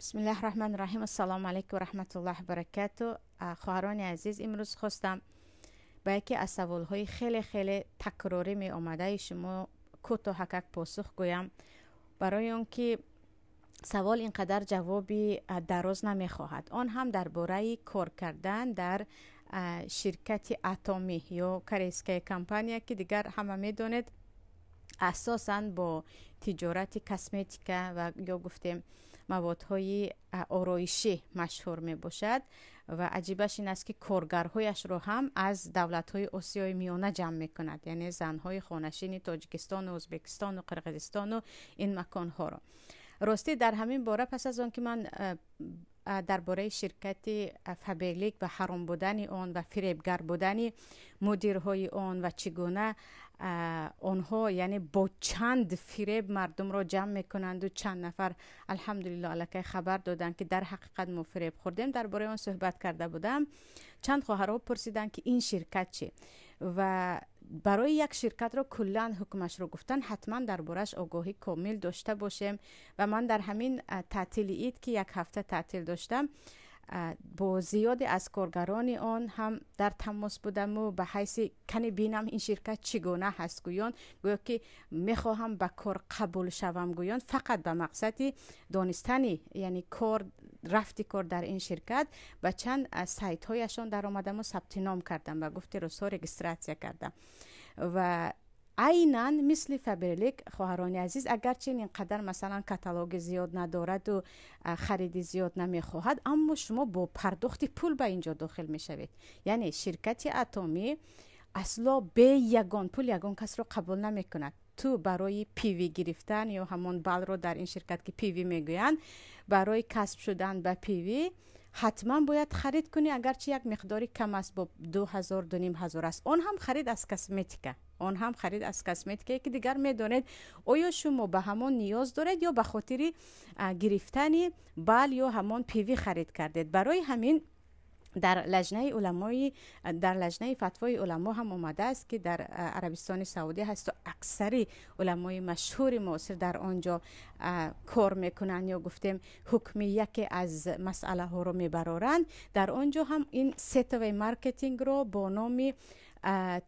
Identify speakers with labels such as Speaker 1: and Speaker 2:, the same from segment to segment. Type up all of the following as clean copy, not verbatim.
Speaker 1: Бисмиллаҳи раҳмани раҳим. Ассалому алайкум ва раҳматуллоҳи ва баракату. Хоҳарони азиз, имрӯз хостам ба яке аз саволҳои хеле хеле такрорӣ меомадаи шумо кӯтоҳакак посух гӯям, барои он ки савол ин қадар ҷавоби дароз намехоҳад. Он ҳам дар бораи кор кардан дар ширкати Атомӣ ё корейская компания, ки дигар ҳама медонед, асосан бо тиҷорати косметика ва ё гуфтем маводҳои ороишӣ машҳур мебошад. Ва аҷибаш ин аст, ки коргарҳояшро ҳам аз давлатҳои Осиёи Миёна ҷамъ мекунад, яъне занҳои хонашини Тоҷикистону Ӯзбекистону Қирғизистону ин маконҳоро. Ростӣ, дар ҳамин бора пас аз он ки ман дар бораи ширкати Фаберлик ва ҳаром будани он ва фиребгар будани мудирҳои он ва чӣ гуна онҳо, яъне бо чанд фиреб мардумро ҷамъ мекунанду чанд нафар, алҳамдулилло, аллакай хабар доданд, ки дар ҳақиқат мо фиреб хӯрдем, дар бораи он суҳбат карда будам. Чанд хоҳарҳо пурсиданд, ки ин ширкат чӣ? Ва барои як ширкатро куллан ҳукмашро гуфтан, ҳатман дар борааш огоҳӣ комил дошта бошем. Ва ман дар ҳамин таътили ид, ки як ҳафта таътил доштам, бо зиёде аз коргарони он ҳам дар тамос будаму ба ҳайси кани бинам, ин ширкат чӣ гуна ҳаст гӯён, гӯё ки мехоҳам ба кор қабул шавам гӯён, фақат ба мақсади донистани, яъне кор, рафти кор дар ин ширкат, ба чанд сайтҳояшон даромадаму сабти ном кардам, ба гуфти русҳо регистрация кардам. Ва айнан мисли Фаберлик, хоҳарони азиз, агарчи ин қадар, масалан, каталоги зиёд надораду хариди зиёд намехоҳад, аммо шумо бо пардохти пул ба ин ҷо дохил мешавед. Яъне ширкати Атомӣ асло бе ягон пул ягон касро қабул намекунад. Ту барои PV гирифтан ё ҳамон баллро, дар ин ширкат ки PV мегӯянд, барои касб шудан ба PV ҳатман бояд харид кунӣ, агарчи як миқдори кам аст, бо 2000, 2500 аст. Он ҳам харид аз косметика, он ҳам харид аз косметикае, ки дигар медонед, оё шумо ба ҳамон ниёз доред ё ба хотири гирифтани бал ё ҳамон PV харид кардед. Барои ҳамин дар лаҷнаи уламои, дар лаҷнаи фатвои уламо ҳам омадааст, ки дар Арабистони Саудӣ ҳасту аксари уламои машҳури муосир дар он ҷо кор мекунанд ё гуфтем ҳукми яке аз масъалаҳоро мебароранд. Дар он ҷо ҳам ин сетевой маркетингро бо номи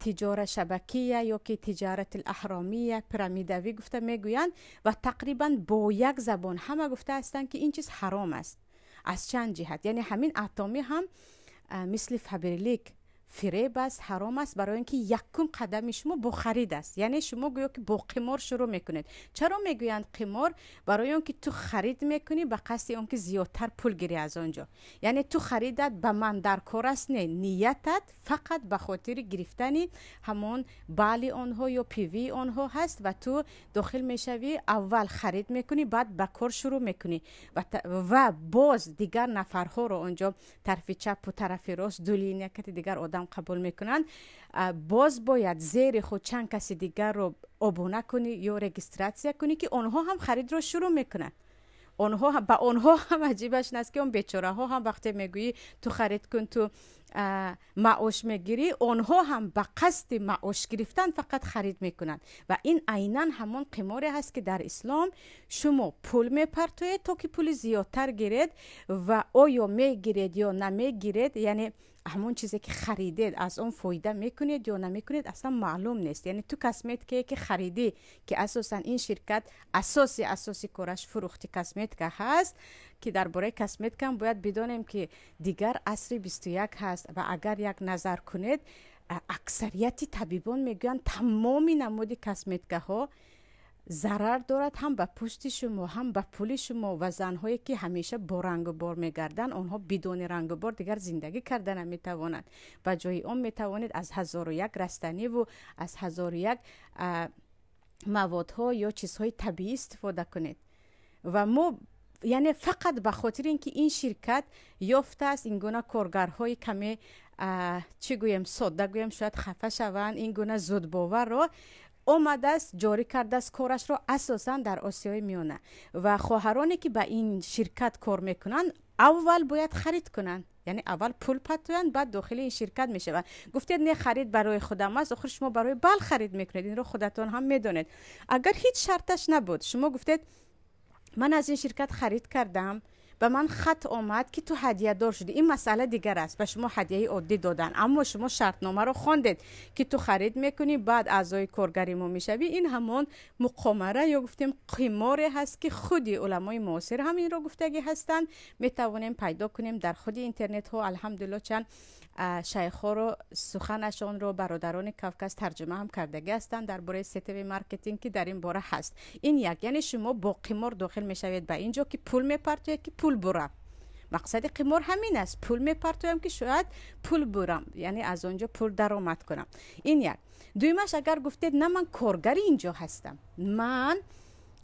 Speaker 1: тиҷора шабакия ё ки тиҷарати аҳромия, пирамидавӣ гуфта мегӯянд. Ва тақрибан бо як забон ҳама гуфта ҳастанд, ки ин чиз ҳаром аст аз чанд ҷиҳат. Яъне ҳамин Атомӣ ҳам мисли Фаберлик фиреб аст, ҳаром аст, барои он ки якум қадами шумо бо харид аст. Яъне шумо гӯё ки бо қимор шурӯъ мекунед. Чаро мегӯянд қимор? Барои он ки ту харид мекунӣ ба қасди он ки зиёдтар пул гирӣ аз он ҷо. Яъне ту харидат ба ман дар кор аст не, ниятат фақат ба хотири гирифтани ҳамон бали онҳо ё PV онҳо ҳаст. Ва ту дохил мешавӣ, аввал харид мекунӣ, баъд ба кор шурӯъ мекунӣ ва боз дигар нафарҳоро онҷо тарафи чапу тарафи рост ду линия кати дигар одам қабул мекунанд. Боз бояд зери худ чанд каси дигарро обуна кунӣ ё регистрация кунӣ, ки онҳо ҳам харидро шурӯъ мекунанд. Онҳо, ба онҳо ҳам аҷибаш ин аст, ки он бечораҳо ҳам вақте мегӯӣ, ту харид кун, ту маош мегирӣ, онҳо ҳам ба қасди маош гирифтан фақат харид мекунанд. Ва ин айнан ҳамон қиморе ҳаст, ки дар ислом шумо пул мепартоед, то ки пули зиёдтар гиред. Ва оё мегиред ё намегиред, яъне ҳамон чизе ки харидед, аз он фоида мекунед ё намекунед, аслан маълум нест. Яъне ту косметикае ки харидӣ, ки асосан ин ширкат асоси кораш фурӯхти косметика ҳаст, ки дар бораи косметика ҳам бояд бидонем, ки дигар асри 21 ҳаст. Ва агар як назар кунед, аксарияти табибон мегӯянд, тамоми намуди косметикаҳо зарар дорад ҳам ба пӯсти шумо, ҳам ба пули шумо. Ва занҳое ки ҳамеша бо рангу бор мегарданд, онҳо бидуни рангу бор дигар зиндагӣ карда наметавонанд. Ба ҷои он метавонед аз ҳазору як растаниву аз ҳазору як маводҳо ё чизҳои табиӣ истифода кунед. Ва мо, яъне фақат ба хотири ин ки ин ширкат ёфтааст ин гуна коргарҳои каме, чӣ гӯем, содда гӯем, шояд хафа шаванд, ин гуна зудбоварро омадааст, ҷорӣ кардааст корашро асосан дар Осиёи Миёна. Ва хоҳароне ки ба ин ширкат кор мекунанд, аввал бояд харид кунанд, яъне аввал пул патоянд, баъд дохили ин ширкат мешаванд. Гуфтед, не, харид барои худам аст. Охир шумо барои бал харид мекунед, инро худатон ҳам медонед. Агар ҳеҷ шарташ набуд, шумо гуфтед, ман аз ин ширкат харид кардам. Ба ман хат омад, ки ту ҳадиядор шудӣ. Ин масъала дигар аст, ба шумо ҳадияи оддӣ додан, аммо шумо шартномаро хондед, ки ту харид мекунӣ, баъд аъзои коргари мо мешавӣ. Ин ҳамон муқомара ё гуфтем қиморе ҳаст, ки худи уламои муосир ҳам инро гуфтагӣ ҳастанд. Метавонем пайдо кунем дар худи интернетҳо. Алҳамдулилло, чанд шайхҳоро суханашонро бародарони Кавказ тарҷума ҳам кардагӣ ҳастанд дар бораи сетевой маркетинг, ки дар ин бора ҳаст. Ин як, яъне шумо бо қимор дохил мешавед ба ин ҷо, ки пул мепартоед, ки пул бурам. Мақсади қимор ҳамин аст: пул мепартоям, ки шояд пул бурам, яъне аз он ҷо пул даромад кунам. Ин як. Дуюмаш, агар гуфтед: «На, ман коргари ин ҷо ҳастам, ман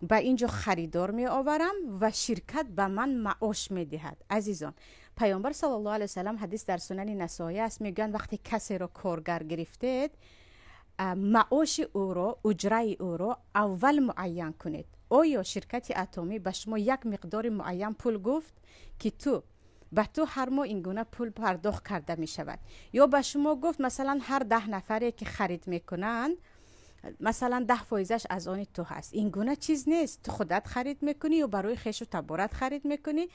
Speaker 1: ба ин ҷо харидор меоварам ва ширкат ба ман маош медиҳад», азизон, Пайғамбар саллаллоҳу алайҳи васалам, ҳадис дар Сунани Насоӣ аст, мегӯянд: вақте касеро коргар гирифтед, маоши ӯро, уҷраи ӯро аввал муайян кунед. Оё ширкати Атомӣ ба шумо як миқдори муайян пул гуфт, ки ту ба ту ҳар моҳ ин гуна пул пардохт карда мешавад? Ё ба шумо гуфт, масалан, ҳар 10 нафаре ки харид мекунанд, масалан, 10 фоизаш аз они ту ҳаст? Ин гуна чиз нест. Ту худат харид мекунӣ ё барои хешу таборат харид мекунӣ,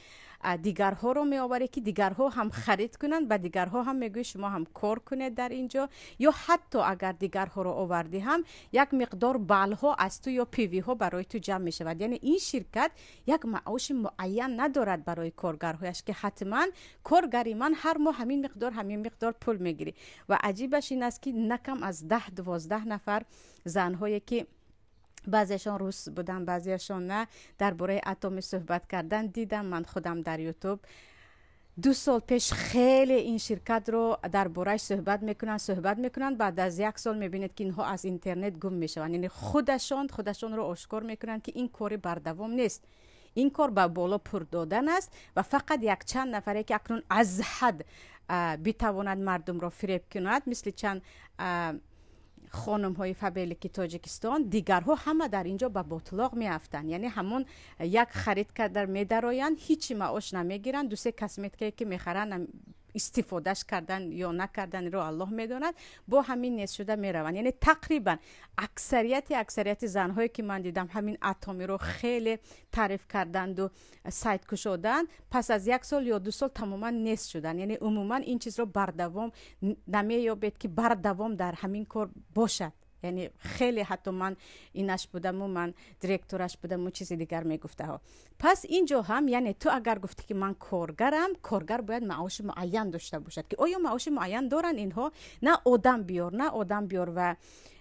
Speaker 1: дигарҳоро меоварӣ, ки дигарҳо ҳам харид кунанд, ба дигарҳо ҳам мегӯӣ, шумо ҳам кор кунед дар ин ҷо. Ё ҳатто агар дигарҳоро овардӣ ҳам, як миқдор баллҳо аз ту ё PV ҳо барои ту ҷамъ мешавад. Яъне ин ширкат як маоши муайян надорад барои коргарҳояш, ки ҳатман коргари ман ҳар моҳ ҳамин миқдор, ҳамин миқдор пул мегирӣ. Ва аҷибаш ин аст, ки на кам аз 10-12 нафар занҳое, ки баъзеашон рус буданд, баъзеашон на, дар бораи Атоми суҳбат кардан дидам ман худам дар Ютуб 2 сол пеш. Хеле ин ширкатро дар борааш суҳбат мекунанд, суҳбат мекунанд, баъд аз як сол мебинед, ки инҳо аз интернет гум мешаванд. Яъне худашон худашонро ошкор мекунанд, ки ин кори бардавом нест, ин кор ба боло пур додан аст ва фақат якчанд нафаре, ки акнун аз ҳад битавонад мардумро фиреб кунад, мисли чанд хонумҳои Фаберлики Тоҷикистон. Дигарҳо ҳама дар ин ҷо ба ботлоқ меафтанд. Яъне ҳамон як харид карда медароянд, ҳичи маош намегиранд, дусе косметикае ки мехаранд, истифодаш кардан ё накарданро Аллоҳ медонад, бо ҳамин нест шуда мераванд. Яъне тақрибан аксарияти занҳое, ки ман дидам, ҳамин Атомиро хеле таъриф карданду сайт кушоданд, пас аз як сол ё 2 сол тамоман нест шуданд. Яъне умуман ин чизро бардавом намеёбед, ки бардавом дар ҳамин кор бошад. Яъне хеле ҳатто ман инаш будаму ман директораш будаму чизи дигар мегуфтаҳо. Пас ин ҷо ҳам, яъне ту агар гуфтӣ, ки ман коргарам, коргар бояд маоши муайян дошта бошад, ки оё маоши муайян доранд инҳо? На одам биёр, на одам биёр. Ва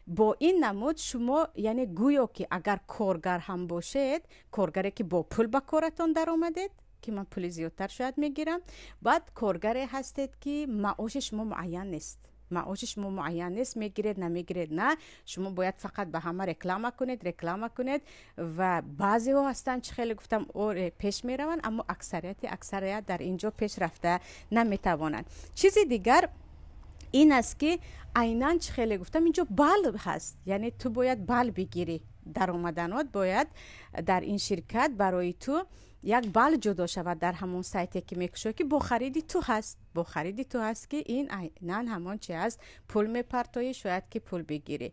Speaker 1: бо ин намуд шумо, яъне гӯё ки агар коргар ҳам бошед, коргаре, ки бо пул ба коратон даромадед, ки ман пули зиёдтар шояд мегирам, баъд коргаре ҳастед, ки маоши шумо муайян нест, маоши шумо муайян нест, мегиред, намегиред, на, шумо бояд фақат ба ҳама реклама кунед, реклама кунед. Ва баъзеҳо ҳастанд, чӣ хеле гуфтам, оре, пеш мераванд, аммо аксарият дар ин ҷо пеш рафта наметавонанд. Чизи дигар ин аст, ки айнан чӣ хеле гуфтам, инҷо бал ҳаст, яъне ту бояд бал бигирӣ. Даромаданот бояд дар ин ширкат барои ту як бал ҷудо шавад дар ҳамон сайте, ки мекушоӣ, ки бо хариди ту ҳаст, бо хариди ту ҳаст, ки ин айнан ҳамон чи аст: пул мепартоӣ, шояд ки пул бигирӣ.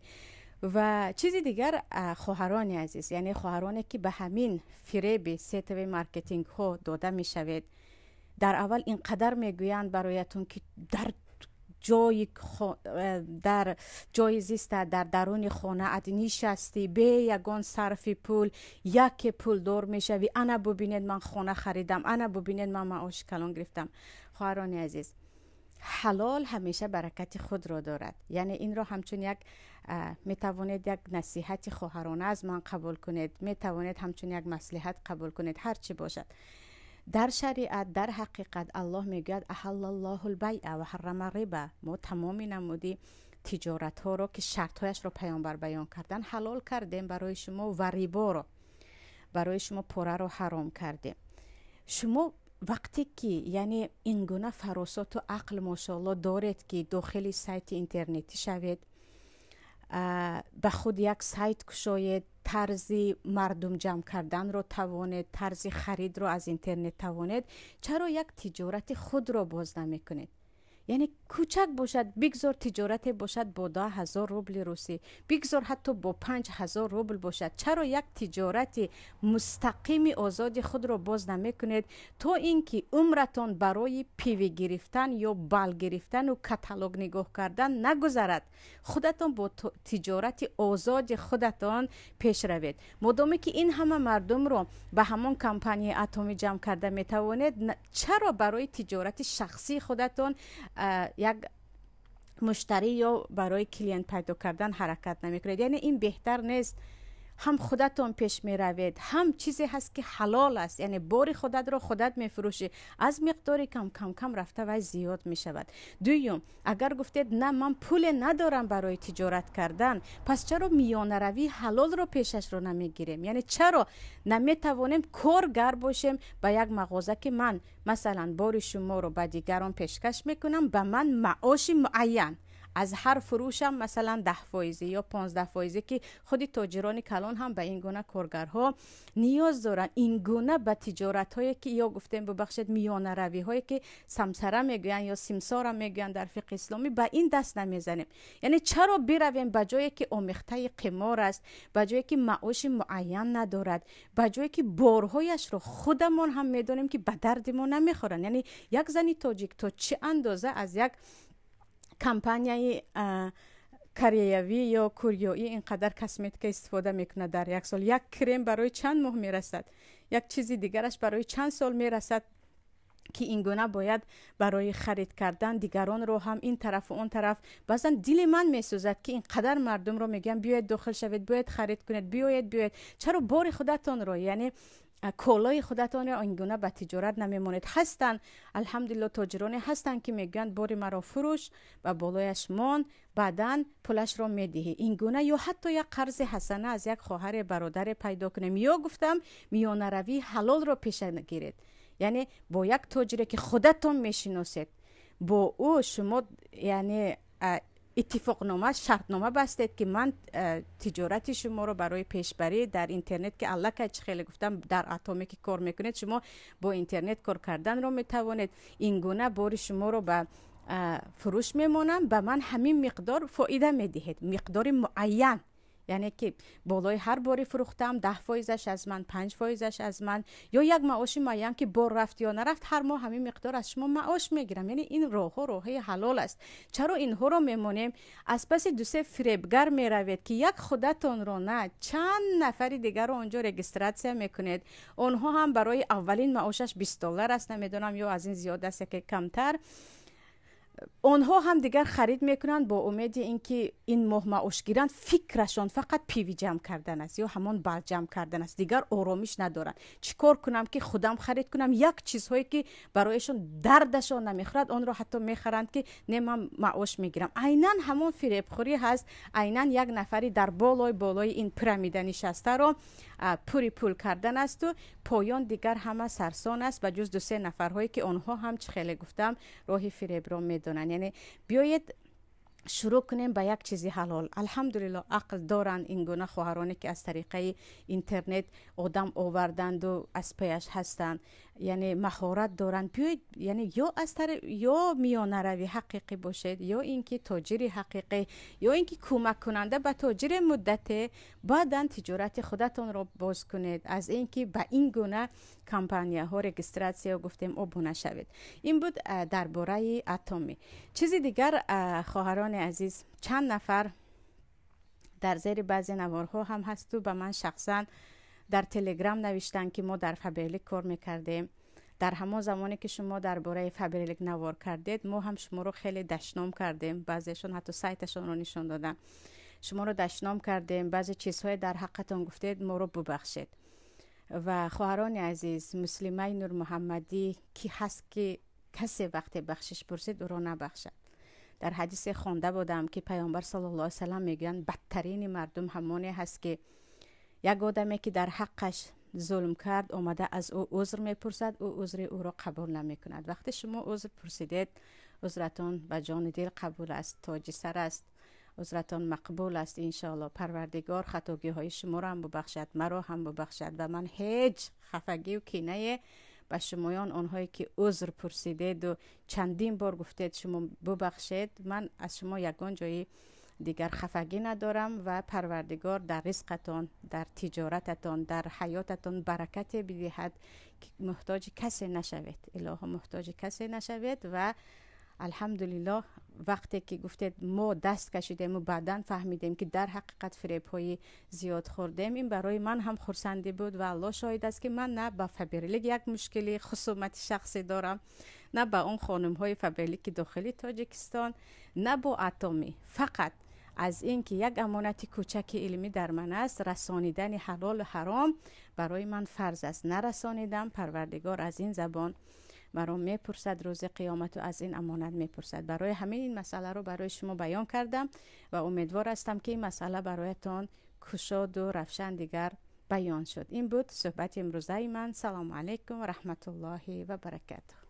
Speaker 1: Ва чизи дигар, хоҳарони азиз, яъне хоҳароне, ки ба ҳамин фиреби сетевой маркетингҳо дода мешавед, дар аввал ин қадар мегӯянд бароятон, ки дар ҷои зиста, дар даруни хонаат нишастӣ, бе ягон сарфи пул яке пулдор мешавӣ. Ана бубинед, ман хона харидам, ана бубинед, ман маоши калон гирифтам. Хоҳарони азиз, ҳалол ҳамеша баракати худро дорад. Яъне инро ҳамчун як метавонед як насиҳати хоҳарона аз ман қабул кунед, метавонед ҳамчун як маслиҳат қабул кунед, ҳар чӣ бошад. Дар шариат, дар ҳақиқат Аллоҳ мегӯяд: أحل الله البيع وحرم الربا. Мо тамоми намуди тиҷоратҳоро, ки шартҳояшро Паёнбар баён кардан, ҳалол кардем барои шумо ва риборо барои шумо, пораро ҳаром кардем. Шумо вақте ки, яъне, ин гуна фаросату ақл, мошоалло, доред, ки дохили сайти интернетӣ шавед, ба худ як сайт кушоед, тарзи мардум ҷамъ карданро тавонед, тарзи харидро аз интернет тавонед, чаро як тиҷорати худро боз намекунед? Яъне кӯчак бошад, бигзор тиҷорате бошад бо 10 000 рубли русӣ, бигзор ҳатто бо 5000 рубл бошад. Чаро як тиҷорати мустақими озоди худро боз намекунед, то ин ки умратон барои пиви гирифтан ё бал гирифтану каталог нигоҳ кардан нагузарад? Худатон бо тиҷорати озоди худатон пеш равед. Модоме ки ин ҳама мардумро ба ҳамон компанияи Атоми ҷамъ карда метавонед, чаро барои тиҷорати шахсии худатон як муштарӣ ё барои клиент пайдо кардан ҳаракат намекунед? Яъне ин беҳтар нест? Ҳам худатон пеш меравед, ҳам чизе ҳаст, ки ҳалол аст, яъне бори худатро худат мефурӯшӣ, аз миқдори кам, кам кам рафта вай зиёд мешавад. Дуюм, агар гуфтед: «На, ман пуле надорам барои тиҷорат кардан», пас чаро миёнаравии ҳалолро пешашро намегирем? Яъне чаро наметавонем коргар бошем ба як мағоза, ки ман масалан бори шуморо ба дигарон пешкаш мекунам, ба ман маоши муайян аз ҳар фурӯшам, масалан 10 фоизӣ ё 15 фоизӣ, ки худи тоҷирони калон ҳам ба ин гуна коргарҳо ниёз доранд. Ин гуна ба тиҷоратҳое ки ё гуфтем, бубахшед, миёнаравиҳое ки самсара мегӯянд ё симсора мегӯянд дар фиқҳи исломӣ, ба ин даст намезанем. Яъне чаро биравем ба ҷое ки омехтаи қимор аст, ба ҷое ки маоши муайян надорад, ба ҷое ки борҳояшро худамон ҳам медонем, ки ба дарди мо намехӯранд? Яъне як зани тоҷик то чӣ андоза аз як компанияи кореявӣ ё курёӣ ин қадар косметика истифода мекунад дар як сол? Як крем барои чанд моҳ мерасад, як чизи дигараш барои чанд сол мерасад, ки ин гуна бояд барои харид кардан дигаронро ҳам ин тарафу он тараф. Баъзан дили ман месӯзад, ки ин қадар мардумро мегӯям: «Биёед, дохил шавед, биёед, харид кунед, биёед, биёед». Чаро бори худатонро, яъне колои худатонро ин гуна ба тиҷорат намемонед? Ҳастанд, алҳамдулилло, тоҷироне ҳастанд, ки мегӯянд: «Бори маро фурӯш ва болояш мон, баъдан пулашро медиҳӣ». Ин гуна ё ҳатто як қарзи ҳасана аз як хоҳаре, бародаре пайдо кунем ё гуфтам, миёнаравии ҳалолро пеша гиред, яъне бо як тоҷире, ки худатон мешиносед, бо ӯ шумо яъне иттифоқнома, шартнома бастед, ки ман тиҷорати шуморо барои пешбарӣ дар интернет, ки аллакай, чӣ хеле гуфтам, дар Атоме ки кор мекунед, шумо бо интернет кор карданро метавонед, ин гуна бори шуморо ба фурӯш мемонам, ба ман ҳамин миқдор фоида медиҳед, миқдори муайян, яъне ки болои ҳар бори фурӯхтам 10 фоизаш аз ман, 5 фоизаш аз ман, ё як маоши муайян, ки бор рафт ё нарафт, ҳар моҳ ҳамин миқдор аз шумо маош мегирам. Яъне ин роҳҳо роҳҳои ҳалол аст. Чаро инҳоро мемонем, аз паси дусе фиребгар меравед, ки як худатонро на, чанд нафари дигарро онҷо регистрация мекунед? Онҳо ҳам барои аввалин маошаш 20 доллар аст, намедонам, ё аз ин зиёд аст, яке камтар. Онҳо ҳам дигар харид мекунанд бо умеди ин ки ин моҳ маош гиранд. Фикрашон фақат пиви ҷамъ кардан аст ё ҳамон бал ҷамъ кардан аст, дигар оромиш надоранд. Чӣ кор кунам, ки худам харид кунам? Як чизҳое ки барояшон дардашон намехӯрад, онро ҳатто мехаранд, ки не, ман маош мегирам. Айнан ҳамон фиребхӯрӣ ҳаст, айнан як нафари дар болои болои ин пирамида нишастаро пури пул кардан асту поён дигар ҳама сарсон аст, ба ҷуз дусе нафарҳое, ки онҳо ҳам, чӣ хеле гуфтам, роҳи фиребро медонанд. Яъне биёед, шурӯъ кунем ба як чизи ҳалол. Алҳамдулилло, ақл доранд ин гуна хоҳароне, ки аз тариқаи интернет одам оварданду аз паяш ҳастанд, яъне маҳорат доранд. Биёед, яъне ё аз ё миёнарави ҳақиқӣ бошед, ё ин ки тоҷири ҳақиқӣ, ё ин ки кӯмаккунанда ба тоҷири муддате, баъдан тиҷорати худатонро боз кунед, аз ин ки ба ин гуна компанияҳо регистрация, гуфтем, обуна шавед. Ин буд дар бораи Атоми. Чизи дигар, хоҳарони азиз, чанд нафар дар зери баъзе наворҳо ҳам ҳасту ба ман шахсан дар Телеграм навиштанд, ки мо дар Фаберлик кор мекардем. Дар ҳамон замоне ки шумо дар бораи Фаберлик навор кардед, мо ҳам шуморо хеле дашном кардем. Баъзешон ҳатто сайташонро нишон доданд. Шуморо дашном кардем, баъзе чизҳое дар ҳаққатон гуфтед, моро бубахшед. Ва хоҳарони азиз, муслимаи Нурмуҳаммадӣ ки ҳаст, ки касе вақте бахшиш пурсид, ӯро набахшад. Дар ҳадисе хонда будам, ки Паёмбар саллаллоҳу алайҳи васалам мегӯянд: «Бадтарини мардум ҳамоне ҳаст, ки як одаме, ки дар ҳаққаш зулм кард, омада аз ӯ узр мепурсад, ӯ узри ӯро қабул намекунад». Вақте шумо узр пурсидед, узратон ба ҷони дил қабул аст, тоҷи сар аст, узратон мақбул аст. Иншоалло, Парвардигор хатогиҳои шуморо ҳам бубахшад, маро ҳам бубахшад. Ва ман ҳеҷ хафагию кинае ба Ба шумоён, онҳое ки узр пурсидеду чандин бор гуфтед, шумо бубахшед, ман аз шумо ягон ҷои дигар хафагӣ надорам ва Парвардигор дар ризқатон, дар тиҷорататон, дар ҳаётатон баракате бидиҳад, ки муҳтоҷи касе нашавед. Илоҳо, муҳтоҷи касе нашавед. Ва алҳамдулиллоҳ, вақте ки гуфтед, мо даст кашидему баъдан фаҳмидем, ки дар ҳақиқат фиребҳои зиёд хӯрдем, ин барои ман ҳам хурсандӣ буд. Ва Аллоҳ шоҳид аст, ки ман на ба Фаберлик як мушкили хусумати шахсӣ дорам, на ба он хонумҳои Фаберлики дохили Тоҷикистон, на бо Атомӣ. Фақат аз ин ки як амонати кӯчаки илмӣ дар ман аст, расонидани ҳалолу ҳаром барои ман фарз аст. Нарасонидам, Парвардигор аз ин забон маро мепурсад рӯзи қиёмату аз ин амонат мепурсад. Барои ҳамин ин масъаларо барои шумо баён кардам ва умедвор ҳастам, ки ин масъала бароятон кушоду равшан дигар баён шуд. Ин буд суҳбати имрӯзаи ман. Салому алайкум ва раҳматуллоҳи ва баракатуҳ.